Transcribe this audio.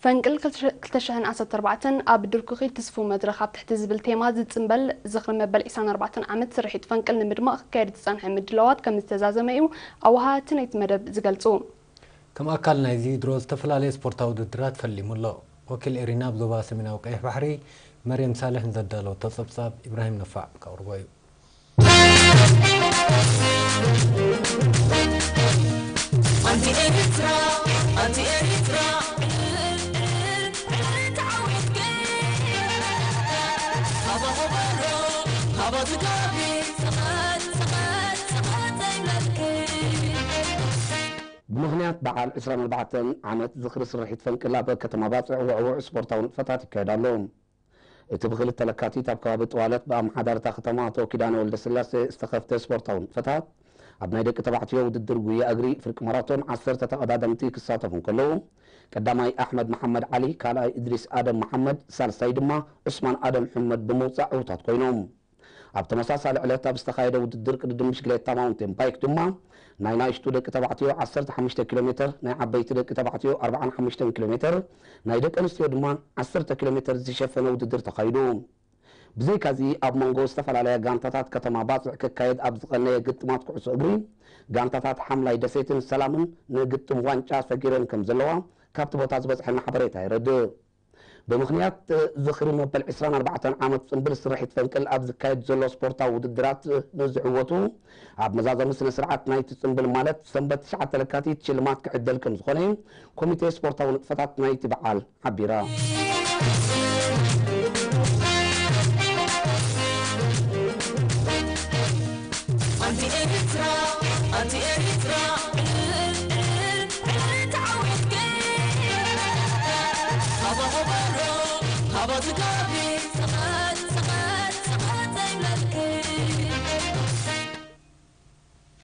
ፈንቅል ክልተ ሽሕን ዓሰርተ ኣርባዕተን ኣብ ድርኩኺ ትስፉ መድረኽ ኣብ ትሕቲ ዝብል ቴማ ዝጽንበል ዝኽሪ መበል ዕስራን ኣርባዕተን ዓመት ስርሒት ፈንቅል ንምድማቕ ክካየድ ዝጸንሐ ምድላዋት ከም ዝተዛዘመ እዩ ኣወሃሃድቲ ናይቲ መደብ ዝገልጹ። ከም ኣካል ናይዚ ድሮ ዝተፈላለየ ስፖርታዊ ውድድራት ፈሊሙ ኣሎ። ወኪል ኤሪና ኣብ ዞባ ሰሜናዊ ቀይሕ ባሕሪ መርየም ሳልሕ ንዘዳለወቶ ጸብጻብ ኢብራሂም ነፋዕ ከቕርቦ እዩ። ኣንቲ ኤርትራ፣ ኣንቲ ኤርትራ፣ ተዓዊትኪ። ሃባ ሃባ ሮ፣ ሃባ ዝጋቢ፣ ስቐት፣ ስቐት፣ ስቐት ዘይመልኪ። ብምኽንያት በዓል ዕስራን ኣርባዕተን ዓመት ዝኽሪ ስርሒት ፈንቅል ኣብ ከተማ ባጽዕ ውዕውዕ ስፖርታዊ ንጥፈታት ይካየድ ኣሎ። እቲ ብክልተ ለካቲት ኣብ ከባቢ ጠዋለት ብኣመሓዳርታ ከተማ ኣቶ ኪዳነ ወልደስላሴ ዝተኸፍተ ስፖርታዊ ንጥፈታት፣ ኣብ ናይ ደቂ ተባዕትዮ ውድድር ጉያ እግሪ ፍርቂ ማራቶን ዓሰርተ ተቐዳደምቲ ክሳተፉ እንከለዉ፣ ቀዳማይ ኣሕመድ መሓመድ ዓሊ፣ ካልኣይ እድሪስ ኣደም መሓመድ፣ ሳልሳይ ድማ ዑስማን ኣደም ሕመድ ብምውጻእ ዕዉታት ኮይኖም። ኣብ ተመሳሳሊ ዕለት ኣብ ዝተኻየደ ውድድር ቅድድም ብሽክሌታ ማውንቴን ባይክ ድማ ናይ ናይሽቱ ደቂ ተባዕትዮ ዓሰርተ ሓሙሽተ ኪሎ ሜትር፣ ናይ ዓበይቲ ደቂ ተባዕትዮ ኣርባዓን ሓሙሽተን ኪሎ ሜትር፣ ናይ ደቂ ኣንስትዮ ድማ ዓሰርተ ኪሎ ሜትር ዝሸፈነ ውድድር ተኻይዱ። ብዘይካዚ ኣብ መንጎ ዝተፈላለያ ጋንታታት ከተማ ባጽዕ ክካየድ ኣብ ዝቐነየ ግጥማት ኩዕሶ እግሪ፣ ጋንታታት ሓምላይ ደሴትን ሰላምን ንግጥም ዋንጫ ሰጊረን ከም ዘለዋ ካብቲ ቦታ ዝበጽሐና ሓበሬታ የረድእ። ብምኽንያት ዝኽሪ መበል ዕስራን ኣርባዕተን ዓመት ጽንብል ስርሒት ፈንቅል ኣብ ዝካየድ ዘሎ ስፖርታዊ ውድድራት ንዝዕወቱ፣ ኣብ መዛዘሚ ስነ ስርዓት ናይቲ ጽንብል ማለት ሰንበት ትሽዓተ ለካቲት ሽልማት ክዕደል ከም ዝኾነ ኮሚቴ ስፖርታዊ ንጥፈታት ናይቲ በዓል ሓቢራ። ኣንቲ ኤርትራ፣ ኣንቲ ኤርትራ፣ ተዓዊትኪ። ሃባ ሃባ ሮ፣ ሃባ ዝጋቢ፣